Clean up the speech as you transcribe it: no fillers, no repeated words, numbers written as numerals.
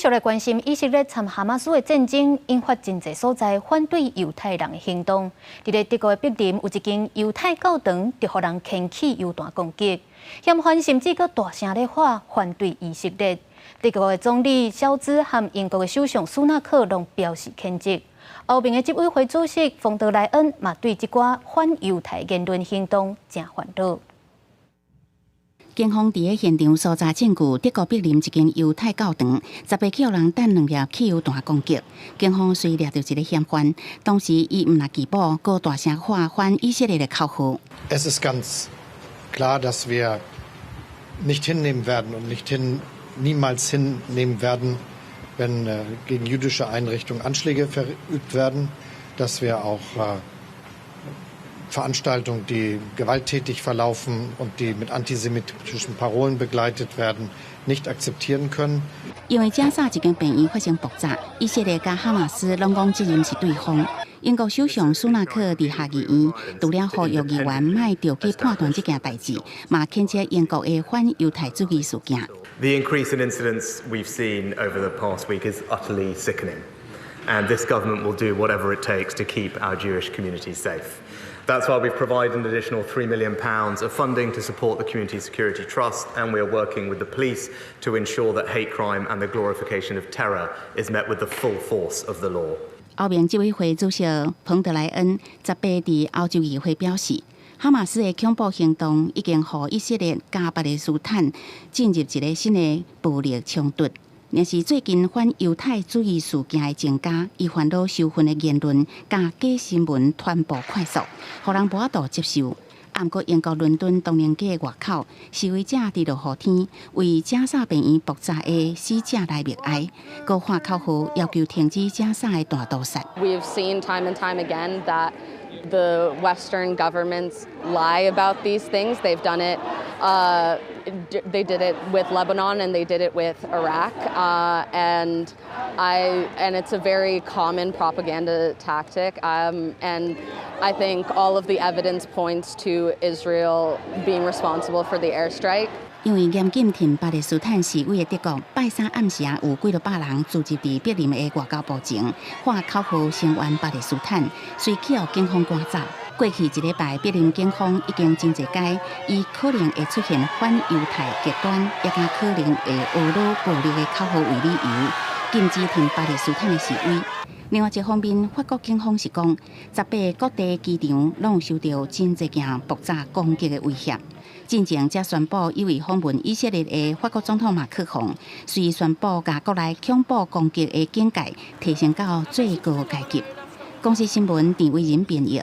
續來關心以色列參哈馬斯的戰爭，引發真濟所在反對猶太人的行動。佇咧德國的柏林有一間猶太教堂，就予人牽汽油彈攻擊，嫌犯甚至閣大聲咧喊反對以色列。德國的總理蕭茲和英國的首相蘇納克攏表示譴責。歐盟的執委會主席馮德萊恩嘛對這寡反猶太言論行動誠煩惱。警方佇咧現場搜查證據，德國柏林一間猶太教堂，18去予人彈兩粒汽油彈攻擊。警方隨掠著一个嫌犯，當時伊毋但拒捕，閣大聲喊反以色列的口號。 Es ist ganz klar, dass wir nicht hinnehmen werden und nicht hin, niemals hinnehmen werden, wenn gegen jüdische Einrichtungen Anschläge verübt werden, dass wir auch Veranstaltungen, die gewalttätig verlaufen und die mit antisemitischen Parolen begleitet werden, nicht akzeptieren können. 因為加沙這間病院發生爆炸，以色列佮哈馬斯攏講責任是對方。英國首相蘇納克佇下議院，除了呼籲議員莫著急判斷這件代誌，嘛譴責英國的反猶太主義事件。 The increase in incidents we've seen over the past week is utterly sickening, and this government will do whatever it takes to keep our Jewish community safe. That's why we've provided an additional £3 million of funding to support the Community Security Trust, and we are working with the police to ensure that hate crime and the glorification of terror is met with the full force of the law. 歐盟執委會主席馮德萊恩18佇歐洲議會表示，哈馬斯的恐怖行動已經予以色列佮巴勒斯坦進入一个新的暴力衝突。若是最近反猶太主義事件的增加，伊煩惱仇恨的言論佮假新聞傳播快速，予人無法度接受。毋過英國倫敦唐寧街外口，示威者佇落雨天為加沙病院爆炸的死者來默哀，閣喊口號要求停止加沙的大屠殺。 We have seen time and time again that the Western governments lie about these things. They've done it. They did it with Lebanon and they did it with Iraq. And it's a very common propaganda tactic. And I think all of the evidence points to Israel being responsible for the airstrike. 因為嚴禁挺巴勒斯坦示威的德國，拜三暗時有幾若百人聚集佇柏林的外交部前，喊口號聲援巴勒斯坦，隨去予警方趕走。過去一禮拜，柏林警方已經真濟擺以可能會出現反猶太極端，也佮可能會僥攏暴力的口號為理由，禁止挺巴勒斯坦的示威。另外一方面，法國警方是講，18個各地機場攏有受著真濟件爆炸攻擊的威脅。進前才宣布欲訪問以色列的法國總統馬克宏，隨宣布共國內恐怖攻擊的警戒提升到最高階級。公視新聞陳偉仁編譯。